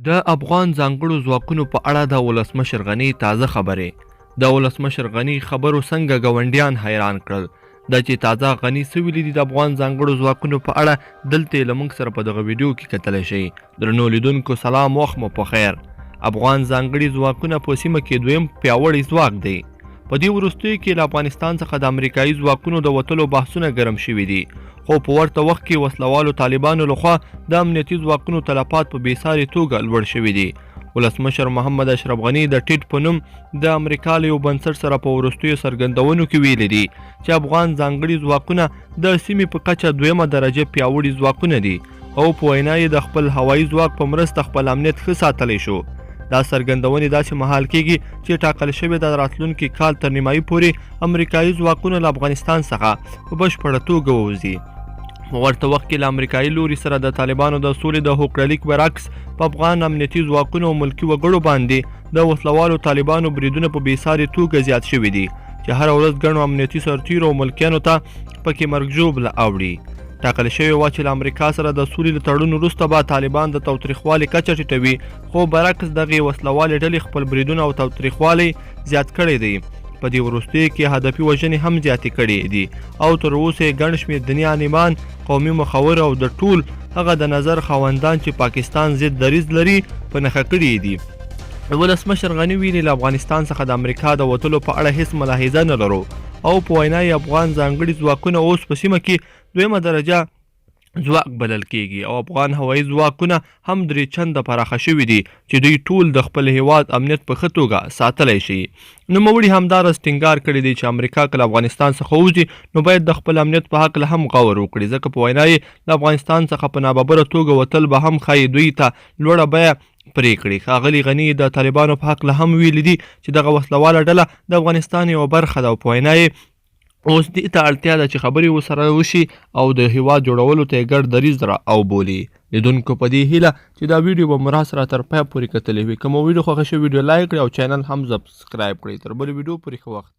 د افغان ځانګړو ځواکونو په اړه د ولسمشر غني تازه خبرې. د ولسمشر غني خبرو څنګه ګاونډیان حیران کړل؟ دا چې تازه غني څه ویلي دي د افغان ځانګړو ځواکونو په اړه، دلته یې له موږ سره په دغه ویډیو کې کتلی شئ. درنو لیدونکو سلام، وخت مو په خیر. افغان ځانګړي ځواکونه په سیمه کې دویم پیاوړی ځواک دی. په دې وروستیو کې له افغانستان څخه د امریکایي ځواکونو د وتلو بحثونه ګرم شوي دي، خو په ورته وخت کې وسلوالو طالبانو لخوا د امنیتي ځواکونو تلفات په بې ساري توګه لوړ شوي دي. ولسمشر محمد اشرف غني د ټیټ په نوم د امریکا له یو بنسټ سره په وروستیو څرګندونو کې ویلي دي چې افغان ځانګړي ځواکونه د سیمې په کچه دویمه درجه پیاوړي ځواکونه دي او په وینا یې د خپل هوایي ځواک په مرسته خپل امنیت ښه ساتلی شو. دا څرګندونې داسې مهال کیږي چې ټاکل شوې ده راتلونکي کال تر نیمایي پورې امریکایي ځواکونه له افغانستان څخه په بشپړه توګه ووځي. په ورته وخت کې له امریکایي لوري سره د طالبانو د سولې د هوکړه لیک برعکس په افغان امنیتي ځواکونو او ملکي وګړو باندې د وسلوالو طالبانو بریدونه په بې ساري توګه زیات شوي دي چې هره ورځ ګڼو امنیتي سرتیرو او ملکیانو ته پکې مرګ ژوبله اوړي. ټاکل شوې وه چې له امریکا سره د سولې له تړون وروسته به طالبان د تاوتریخوالي کچه ټیټوي، خو برعکس دغې وسلوالې ډلې خپل بریدونه او تاوتریخوالی زیات کړی دی. په دې وروستیو کې هدفي وژنې هم زیاتې کړې دي او تر اوسه یې ګڼ شمېر دیني عالمان، قومي مخور او د ټول هغه د نظر خاوندان چې پاکستان ضد دریځ لري په نښه کړي دي. ولسمشر غني ویلي، له افغانستان څخه د امریکا د وتلو په اړه هیڅ ملاحظه نه لرو او په وینا یې افغان ځانګړي ځواکونه اوس په سیمه کې دویمه درجه ځواک بلل کیږي او افغان هوایي ځواکونه هم درې چنده پراخه شوي دي چې دوی ټول د خپل هیواد امنیت په ښه توګه ساتلی شي. نوموړي همداراز ټینګار کړی دی چې امریکا که له افغانستان څخه ووځي نو باید د خپل امنیت په هکله هم غور وکړي، ځکه په وینا یې له افغانستان څخه په ناببره توګه وتل به هم ښایي دوی ته لوړه بیه پرې کړي. ښاغلي غني د طالبانو په هکله هم ویلي دي چې دغه وسلواله ډله د افغانستان یوه برخه ده او په وینا یې اوس دې ته اړتیا ده چې خبرې ورسره وشي او د هیواد جوړولو ته یې ګډ دریځ را او بولي. لیدونکو په دې هیله چې دا ویډیو به مو راسره تر پای پورې کتلې وي. که مو ویډیو خوښه شوې، ویډیو لایک کړئ او چینل هم سبسکرایب کړئ. تر بلې ویډیو پورې ښه وخت.